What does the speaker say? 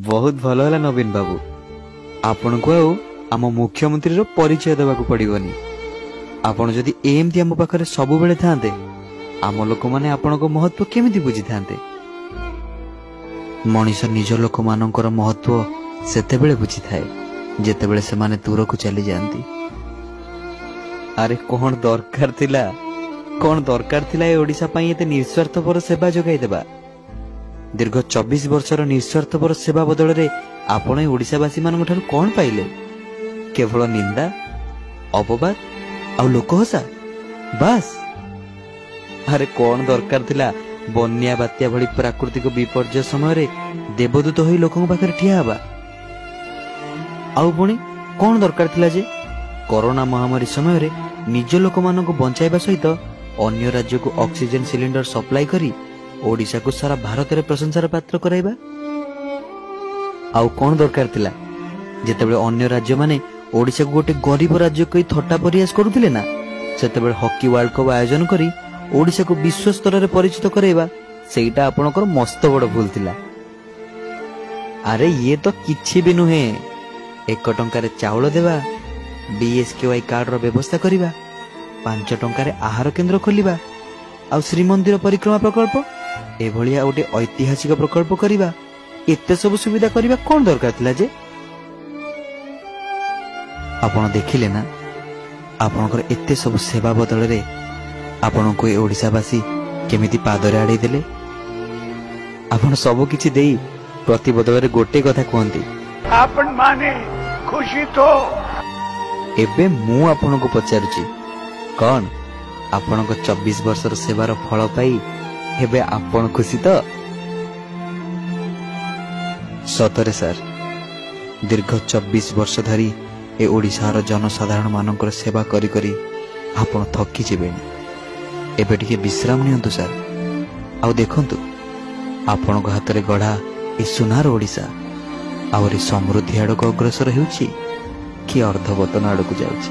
ବହୁତ ଭଲ ହେଲା ନବୀନ ବାବୁ, ଆପଣଙ୍କୁ ଆଉ ଆମ ମୁଖ୍ୟମନ୍ତ୍ରୀର ପରିଚୟ ଦେବାକୁ ପଡ଼ିବନି। ଆପଣ ଯଦି ଏମିତି ଆମ ପାଖରେ ସବୁବେଳେ ଥାନ୍ତେ, ଆମ ଲୋକମାନେ ଆପଣଙ୍କ ମହତ୍ଵ କେମିତି ବୁଝିଥାନ୍ତେ? ମଣିଷ ନିଜ ଲୋକମାନଙ୍କର ମହତ୍ଵ ସେତେବେଳେ ବୁଝିଥାଏ ଯେତେବେଳେ ସେମାନେ ଦୂରକୁ ଚାଲିଯାଆନ୍ତି। ଆରେ କଣ ଦରକାର ଥିଲା, କଣ ଦରକାର ଥିଲା ଏ ଓଡ଼ିଶା ପାଇଁ ଏତେ ନିଃସ୍ୱାର୍ଥପର ସେବା ଯୋଗାଇ ଦେବା? ଦୀର୍ଘ 24 ବର୍ଷର ନିଃସ୍ୱାର୍ଥପର ସେବା ବଦଳରେ ଆପଣ ଏ ଓଡ଼ିଶାବାସୀମାନଙ୍କ ଠାରୁ କଣ ପାଇଲେ? କେବଳ ନିନ୍ଦା, ଅପବାଦ ଆଉ ଲୋକହସା, ବାସ୍। ଆରେ କଣ ଦରକାର ଥିଲା ବନ୍ୟା ବାତ୍ୟା ଭଳି ପ୍ରାକୃତିକ ବିପର୍ଯ୍ୟୟ ସମୟରେ ଦେବଦୂତ ହୋଇ ଲୋକଙ୍କ ପାଖରେ ଠିଆ ହେବା? ଆଉ ପୁଣି କଣ ଦରକାର ଥିଲା ଯେ କରୋନା ମହାମାରୀ ସମୟରେ ନିଜ ଲୋକମାନଙ୍କୁ ବଞ୍ଚାଇବା ସହିତ ଅନ୍ୟ ରାଜ୍ୟକୁ ଅକ୍ସିଜେନ ସିଲିଣ୍ଡର ସପ୍ଲାଇ କରି ଓଡ଼ିଶାକୁ ସାରା ଭାରତରେ ପ୍ରଶଂସାର ପାତ୍ର କରାଇବା? ଆଉ କଣ ଦରକାର ଥିଲା ଯେତେବେଳେ ଅନ୍ୟ ରାଜ୍ୟମାନେ ଓଡ଼ିଶାକୁ ଗୋଟେ ଗରିବ ରାଜ୍ୟ କହି ଥଟ୍ଟା ପରିହାସ କରୁଥିଲେ ନା, ସେତେବେଳେ ହକି ୱାର୍ଲଡ କପ୍ ଆୟୋଜନ କରି ଓଡ଼ିଶାକୁ ବିଶ୍ୱ ସ୍ତରରେ ପରିଚିତ କରାଇବା? ସେଇଟା ଆପଣଙ୍କର ମସ୍ତ ବଡ଼ ଭୁଲ ଥିଲା। ଆରେ ଇଏ ତ କିଛି ବି ନୁହେଁ। 1 ଟଙ୍କାରେ ଚାଉଳ ଦେବା, ବିଏସ୍କେୱାଇ କାର୍ଡର ବ୍ୟବସ୍ଥା କରିବା, 5 ଟଙ୍କାରେ ଆହାର କେନ୍ଦ୍ର ଖୋଲିବା, ଆଉ ଶ୍ରୀମନ୍ଦିର ପରିକ୍ରମା ପ୍ରକଳ୍ପ ଏଭଳିଆ ଗୋଟେ ଐତିହାସିକ ପ୍ରକଳ୍ପ କରିବା, ଏତେ ସବୁ ସୁବିଧା କରିବା କଣ ଦରକାର ଥିଲା ଯେ? ଆପଣ ଦେଖିଲେ ନା, ଆପଣଙ୍କର ଏତେ ସବୁ ସେବା ବଦଳରେ ଆପଣଙ୍କୁ ଏ ଓଡ଼ିଶାବାସୀ କେମିତି ପାଦରେ ଆଡ଼େଇ ଦେଲେ। ଆପଣ ସବୁ କିଛି ଦେଇ ପ୍ରତିବଦଳରେ ଗୋଟେ କଥା କୁହନ୍ତି, ଆପଣ ମାନେ ଖୁସି ତ? ଏବେ ମୁଁ ଆପଣଙ୍କୁ ପଚାରୁଛି, କଣ ଆପଣଙ୍କ 24 ବର୍ଷର ସେବାର ଫଳ ପାଇ ଏବେ ଆପଣ ଖୁସି ତ? ସତରେ ସାର୍, ଦୀର୍ଘ 24 ବର୍ଷ ଧରି ଏ ଓଡ଼ିଶାର ଜନସାଧାରଣ ମାନଙ୍କର ସେବା କରି କରି ଆପଣ ଥକି ଯିବେଣି। ଏବେ ଟିକେ ବିଶ୍ରାମ ନିଅନ୍ତୁ ସାର୍, ଆଉ ଦେଖନ୍ତୁ ଆପଣଙ୍କ ହାତରେ ଗଢ଼ା ଏ ସୁନାର ଓଡ଼ିଶା ଆହୁରି ସମୃଦ୍ଧି ଆଡ଼କୁ ଅଗ୍ରସର ହେଉଛି କି ଅର୍ଦ୍ଧପତନ ଆଡ଼କୁ ଯାଉଛି।